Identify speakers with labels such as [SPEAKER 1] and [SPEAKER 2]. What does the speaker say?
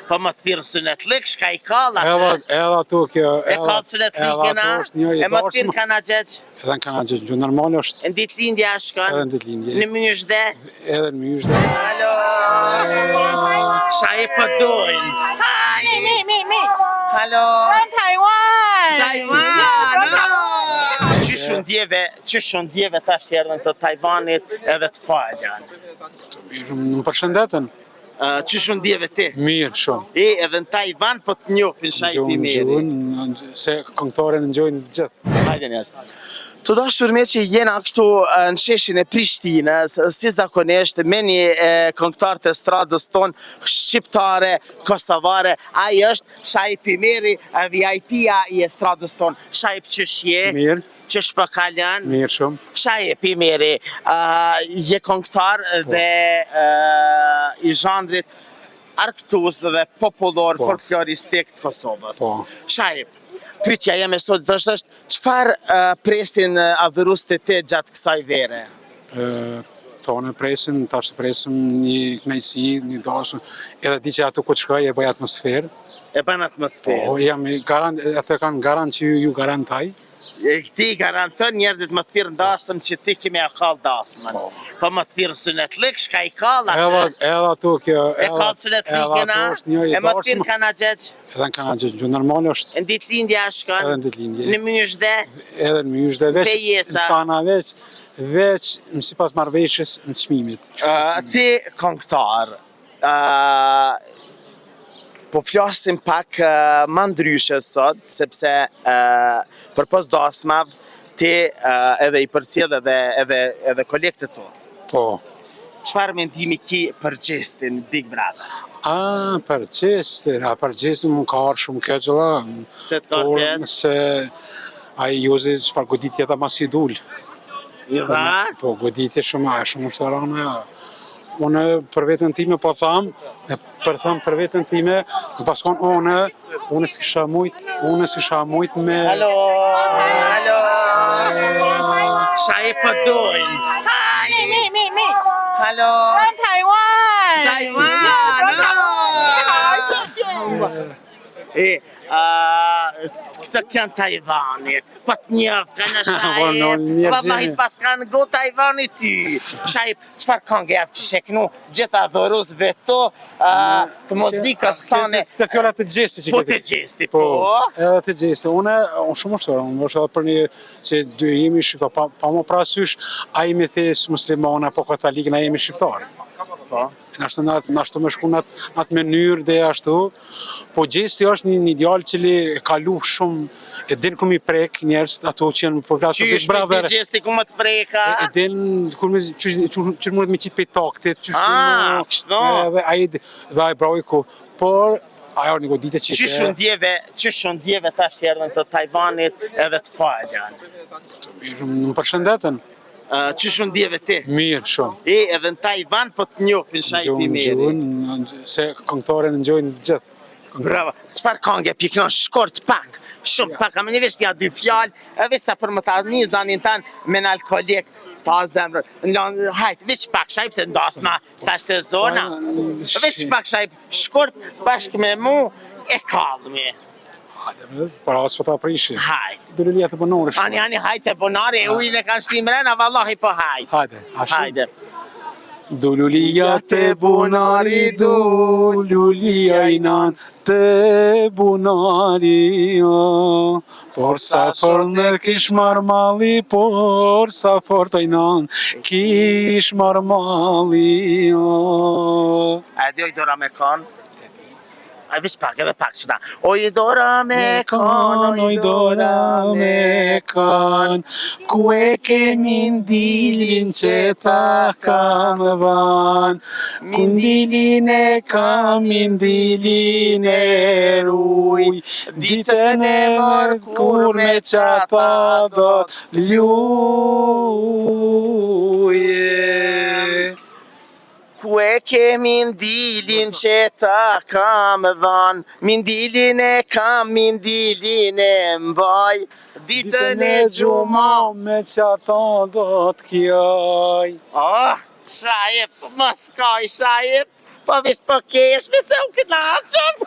[SPEAKER 1] Po më thirrë synetlik, shka i kall atë.
[SPEAKER 2] Edhe, edhe ato kjo,
[SPEAKER 1] E
[SPEAKER 2] edhe,
[SPEAKER 1] kall synetlikin,
[SPEAKER 2] edhe ato
[SPEAKER 1] a?
[SPEAKER 2] është një i
[SPEAKER 1] E më
[SPEAKER 2] dasmë,
[SPEAKER 1] thirrë kanagjeq.
[SPEAKER 2] edhe në Kanagjeq, në normal është,
[SPEAKER 1] Në ditëlindje a shkon?
[SPEAKER 2] edhe në ditëlindje,
[SPEAKER 1] Në myzhde?
[SPEAKER 2] edhe në myzhde.
[SPEAKER 1] Alo! Shaip po dojnë. Hi!
[SPEAKER 3] Me me me
[SPEAKER 1] Halo!
[SPEAKER 3] From Taiwan.
[SPEAKER 1] Taiwan! Qysh u ndjeve, qysh u ndjeve tash erdhën të Tajvanit edhe të faljan.
[SPEAKER 2] Më përshëndetën,
[SPEAKER 1] Qysh u ndjeve ti?
[SPEAKER 2] mirë shumë.
[SPEAKER 1] E, edhe në Tajvan po të njohin Shaip
[SPEAKER 2] Ngjojnë,
[SPEAKER 1] Imeri.
[SPEAKER 2] ngjojnë, se këngëtaren ngjojnë të gjithë.
[SPEAKER 1] Hajde njerëz. Të dashur miq që jena këtu e, në sheshin e Prishtinës, si zakonisht me një e, këngëtar të estradës tonë shqiptare, kosovare, ai është Shaip Imeri, e, VIP-a i estradës tonë. Shaip qysh je?
[SPEAKER 2] Mirë,
[SPEAKER 1] Qysh po kalon?
[SPEAKER 2] mirë shumë.
[SPEAKER 1] Shaip Imeri, uh, je këngëtar dhe uh, i zhanrit arkëtues dhe popullor
[SPEAKER 2] Po.
[SPEAKER 1] folkloristik të Kosovës.
[SPEAKER 2] Po.
[SPEAKER 1] Shaip, pyetja jeme sot është është çfarë uh, presin uh, adhuruesit e ti gjatë kësaj vere?
[SPEAKER 2] Ë, Tonë presim, tash presim një kënaqësi, një dashur, edhe di që ato ku të shkoj e bëj atmosferë.
[SPEAKER 1] E bën atmosferë.
[SPEAKER 2] Po, jam i garant, atë kanë garant që ju, ju garantoj.
[SPEAKER 1] E Ti garanton njerëzit më thirrë dasëm që ti kemi ja kall dasmën.
[SPEAKER 2] Po.
[SPEAKER 1] Po më thirrë synetlik, shka i kall atë.
[SPEAKER 2] Edhe, edhe ato kjo,
[SPEAKER 1] E
[SPEAKER 2] edhe,
[SPEAKER 1] kall
[SPEAKER 2] edhe
[SPEAKER 1] synetlikin,
[SPEAKER 2] ato
[SPEAKER 1] a?
[SPEAKER 2] është një i
[SPEAKER 1] E më thirrë
[SPEAKER 2] dasmë,
[SPEAKER 1] kanagjeq.
[SPEAKER 2] edhe në Kanagjeq, në normal është,
[SPEAKER 1] Në ditëlindje a shkon?
[SPEAKER 2] edhe në ditëlindje.
[SPEAKER 1] Në myzhde?
[SPEAKER 2] edhe në myzhde, veç,
[SPEAKER 1] Fejesa.
[SPEAKER 2] në tana veç, veç, në sipas marrëveshjes në çmimit.
[SPEAKER 1] Uh, ti këngëtar, uh, po flasim pak uh, më ndryshe sot, sepse uh, përpos dasmav, ti uh, edhe i përcjell edhe edhe edhe kolegët e tu.
[SPEAKER 2] Po.
[SPEAKER 1] Çfarë mendimi ki për gjestin Big Brother?
[SPEAKER 2] A, për gjestin, a për gjestin më ka ardhur shumë keq valla.
[SPEAKER 1] Pse të ka
[SPEAKER 2] Por
[SPEAKER 1] keq?
[SPEAKER 2] se ai Jozi çfarë goditje ta masi dul.
[SPEAKER 1] Dha?
[SPEAKER 2] Po goditje shumë, a shumë është e rëndë ajo. Unë për veten time po tham, e për tham për veten time, më pas kon unë, unë s'kisha mujt, unë s'kisha mujt me
[SPEAKER 1] Halo! Halo! Shaip po dojnë. Hi!
[SPEAKER 3] Me me me
[SPEAKER 1] Halo!
[SPEAKER 3] From Taiwan.
[SPEAKER 1] Taiwan!
[SPEAKER 3] Yeah, from Taiwan. 你好，谢谢。
[SPEAKER 1] E, a, këto janë Tajvanit, po të njoh kanë
[SPEAKER 2] Po, no,
[SPEAKER 1] Shaip,
[SPEAKER 2] njerëz
[SPEAKER 1] vallahi
[SPEAKER 2] jemi.
[SPEAKER 1] pas kanë go Tajvanit ty. Shaip, çfarë këngë jap që sheknu gjitha adhuruesve tu, a, të muzikës tane,
[SPEAKER 2] Të fjolla të gjestit që
[SPEAKER 1] po
[SPEAKER 2] ke
[SPEAKER 1] të
[SPEAKER 2] ti.
[SPEAKER 1] gjesti, po.
[SPEAKER 2] Edhe të gjesti. Unë, unë shumë është, unë është edhe për një që dy jemi shqiptar, pa, pa më parasysh, a jemi thjesht musliman apo katolik, na jemi shqiptar.
[SPEAKER 1] Po.
[SPEAKER 2] Na ashtu na na ashtu më shku në atë në atë mënyrë dhe ashtu. Po gjesti është një një djalë që li e ka lu shumë, e din ku mi prek njerëz ato që janë po flas për Big
[SPEAKER 1] Qysh me
[SPEAKER 2] Brother.
[SPEAKER 1] ti gjesti ku më të preka?
[SPEAKER 2] E, e din kur me qysh qysh qysh mundet me qit pe taktit, qysh
[SPEAKER 1] Ah,
[SPEAKER 2] mund-
[SPEAKER 1] kështu.
[SPEAKER 2] Edhe ai dhe ai bravo i ku. Por ajo një goditje që
[SPEAKER 1] Qysh u ndjeve, qysh u ndjeve tash erdhën të Tajvanit edhe të faljan.
[SPEAKER 2] Më përshëndetën.
[SPEAKER 1] Uh, qysh u ndjeve ti?
[SPEAKER 2] Mirë shumë.
[SPEAKER 1] E, edhe në Tajvan po të njohin Shaip
[SPEAKER 2] Ngjojnë,
[SPEAKER 1] Imeri.
[SPEAKER 2] ngjojnë, se këngëtaren ngjojnë të gjithë.
[SPEAKER 1] Bravo. Çfarë këngë e piknon shkurt pak, shumë pak, ama një veç një dy fjalë, edhe sa për më ta një zanin tan me në alkolik, ta zemrën. Në hajt, veç pak Shaip se ndasma, sa është sezona. Veç pak Shaip, shkurt bashkë me mu e kallmi.
[SPEAKER 2] Hajde, bre, para as po ta prishi.
[SPEAKER 1] Hajt.
[SPEAKER 2] Dulelia të bonore shumë.
[SPEAKER 1] Ani ani hajt e bonari, e ujin e kanë shti mrena, vallahi po hajt.
[SPEAKER 2] Hajde, ashtu.
[SPEAKER 1] Hajde.
[SPEAKER 2] Dululia te bunari, dululia i nan te bunari, o. Por sa fort në kish marr malli, por sa fort ai nan kish marr malli, o.
[SPEAKER 1] A e di oj dora me kon? Ai veç pak, edhe pak qëta. Oj dora me kon,
[SPEAKER 2] oj dora me kon, ku e ke mindilin që ta kam van, Kundilin e kam, mindilin e ruj, ditën e mërkur me qata do të luje.
[SPEAKER 1] Ku e ke mindilin që ta kam dhan Mindilin e kam, mindilin e mbaj Ditën e gjuma
[SPEAKER 2] me qata do të kjoj.
[SPEAKER 1] Ah, Shaip, mos kaj Shaip. Po veç po kesh, me se u kënaqëm.